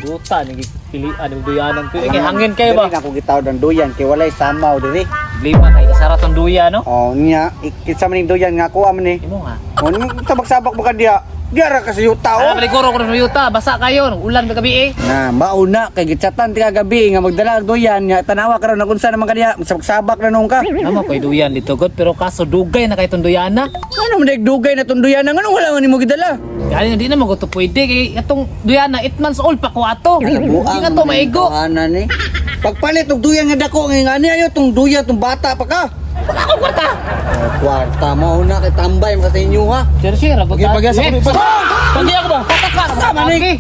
Buta ni pilian ni duyanan ko. Kay hangin kayo ba? Diri na ako gitawad ang duyan kay walay samaw diri. Lima kay isa ra tong duya no. Oh, niya kinsa man ning duyan nga ako man ni. Imo nga. Oh, tabak-sabak mo ka diya. Diya ra kasi yuta Ala oh. paliguro ko ng yuta, basa kayo, ulan ba gabi eh. Na mauna kay gitsatan ti kagabi nga magdala og duyan nga tanawa karon na kunsa naman kaniya magsabak-sabak na nung ka. Namo koy duyan dito god, pero kaso dugay na kay tong duyana. Ano man deg dugay na tong duyan ngano wala man nimo gidala. Gani di na mo to pwede kay atong duyana 8 months old pa ko ato. Di na to maigo. Ana ni. Pagpalit og duyan nga dako nga ani ayo tong duyan tong bata pa ka. Wala akong kwarta. Oh, kwarta mo una kay tambay mo sa inyo ha. Sir, sir, abot. Pagya sa kuno. Pagya ko ba? Pataka. Tama ni.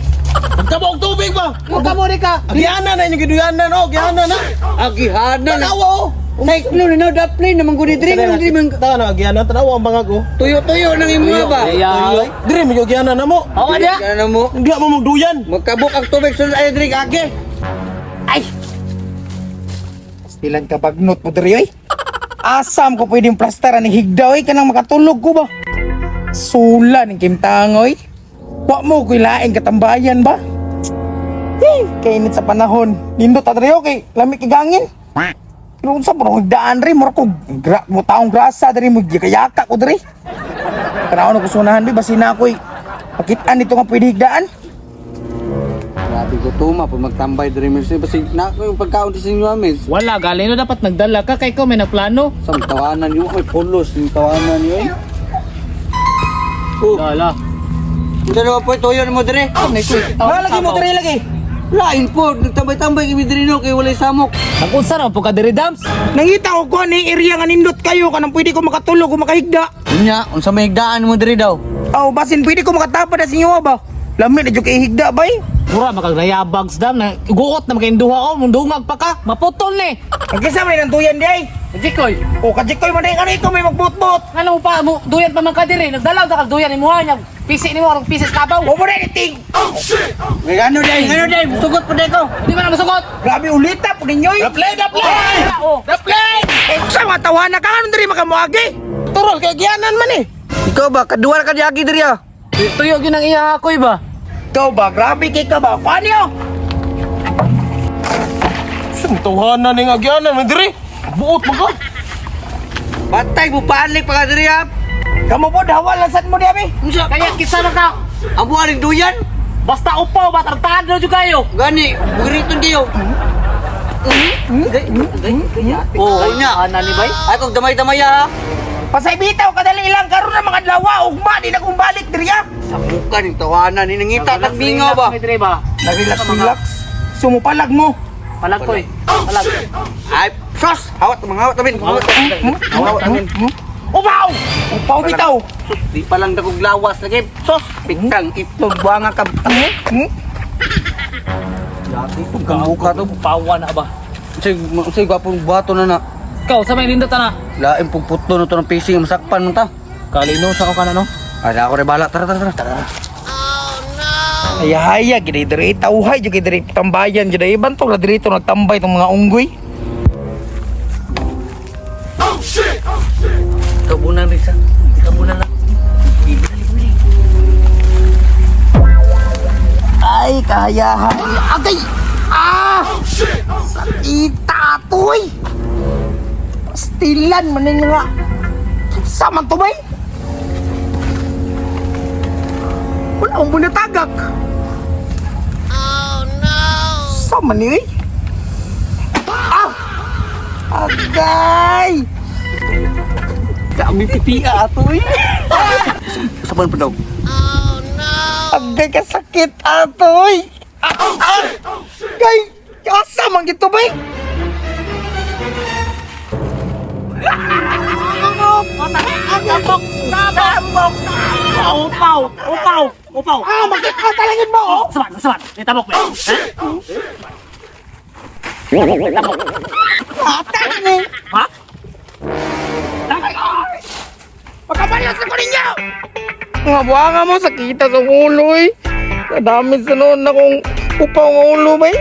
Magtabo og tubig ba? Huwag mo ni ka. Agianan na inyong giduyanan oh, agianan na. Agihana na. Tanawa oh. Cyclone na now daplin naman gud diri nang diri man Tanawa na agianan, tanawa ang bangag oh. tuyo-tuyo nang imo ba. Ayaw. Diri mi agianan na mo. Oo dia. Ano mo? Hindi mo magduyan. Magkabok ang tubig sulod ay diri age. Ay. Stilan ka bagnot mo diri oy. Asam ko pwedeng plaster ani higda oy kanang makatulog ko ba. Sula ning kimtang oy. Wa mo ko'y laing katambayan ba? Hey, kainit sa panahon. Nindot ta diri okay, lami kay gangin. Pero unsa pa nung higdaan ri mura ko gra, mo taong grasa diri mo gikayaka ko diri. Tanaw na ko sunahan bi basin na ako'y pakitaan nito nga pwede higdaan. Grabe ko tuma pag magtambay diri mi basi na ko yung pagkaon sa inyo amin. Wala gali no dapat nagdala ka kay ikaw may nagplano. Sa tawanan niyo ay pulos yung tawanan niyo. Eh. Oh, Lala. unsa na po tuyo nimo diri? Ba lagi mo diri lagi. Lain po, nagtambay-tambay kami diri no kay walay samok. Nag-unsa ra po ka diri dams? Nangita ko ko ni area nga nindot kayo kanang pwede ko makatulog o makahigda. Unya, unsa may higdaan mo diri daw? Aw, basin pwede ko makatapad na sa inyo ba? Lami na jud kay higda bay. Mura makaglayabags dam na guot na makainduha ko, mundungag pa ka, maputol ni. Ang kisa may nanduyan di ay. Jikoy, O kajikoy man ano ikaw may magbutbot. ngano pa mo duyan pa man ka diri, nagdalaw ta kag duyan imo nya. Pisi nimo arong pisi sa kabaw. O mo na iting. May ano dai, ano dai, sugot po dai ko. Di ba na masugot? Grabe ulita po ninyo. Daplay, daplay! Oh, Daplay! Eh, sa mga tawana ka anong diri makamuagi? Turol kay gianan man eh. Ikaw ba kaduwa ka diagi diri ah? Tuyo gyud ang iya akoy ba? Ikaw ba grabe kay ka ba? Paano? Sumtawanan ning agianan man diri. Buot mo ka. Batay mo paalik pa ka diri ah. Kamo po dawal lasad mo di abi. Unsa? Kaya kinsa man ka? Ang buwan ning duyan? Basta upaw ba tartado jud kayo. Gani, bugiriton kayo. Oh, unya. Ana ni bay. Ay kog damay-damay ah. Pasay bitaw kadali ilang karon na mga adlaw ugma di na kong balik diri ah. Sabukan yung tawanan ni nangita tag mingaw ba? Diri ba? Nag-relax relax. Sumupalag mo. Palag koy. Palag. Ay, sos! Hawat mga hawat tamin. Hawat tamin. Hawat tamin. Upaw! Upaw bitaw. Sos, di pa lang dagog lawas lagi. Sos, pikang itlog buanga ka. Hmm? Yati kang buka to. Upawan na ba? Unsay unsay gwapong buhaton na na. Ikaw sa may lindot ana. Lain pong putlo na to ng pising masakpan man ta. Kalino sa ko kana no? Ay, ako rin bala. Tara, tara, tara. Tara. Ayahaya, gini diri tawhay jud diri tambayan jud ay bantog na diri to nagtambay tong mga unggoy. Ikaw muna, Risa. Ikaw muna lang. Ay, kahayahay. Agay! Ah! Sakita atoy! Pastilan man nga. Sa man to bay? Wala akong bunatagak. Oh no! Sa man ni eh? Ah! Agay! Kami pitia ato eh. Saban pa daw. Agay kasakit atoy! Ah! Ah! Gay! Asa man gito bay? Tambok! Tambok! Upaw! Upaw! Upaw! Ah, makita talangin mo! Oh! Sabat! Sabat! Ni tabok be. Ha? Atay ni! Ha? Pagkabalas na ko ninyo! Nga buwanga mo, sakita sa ulo eh. Kadami sa noon akong upaw nga ulo ba eh.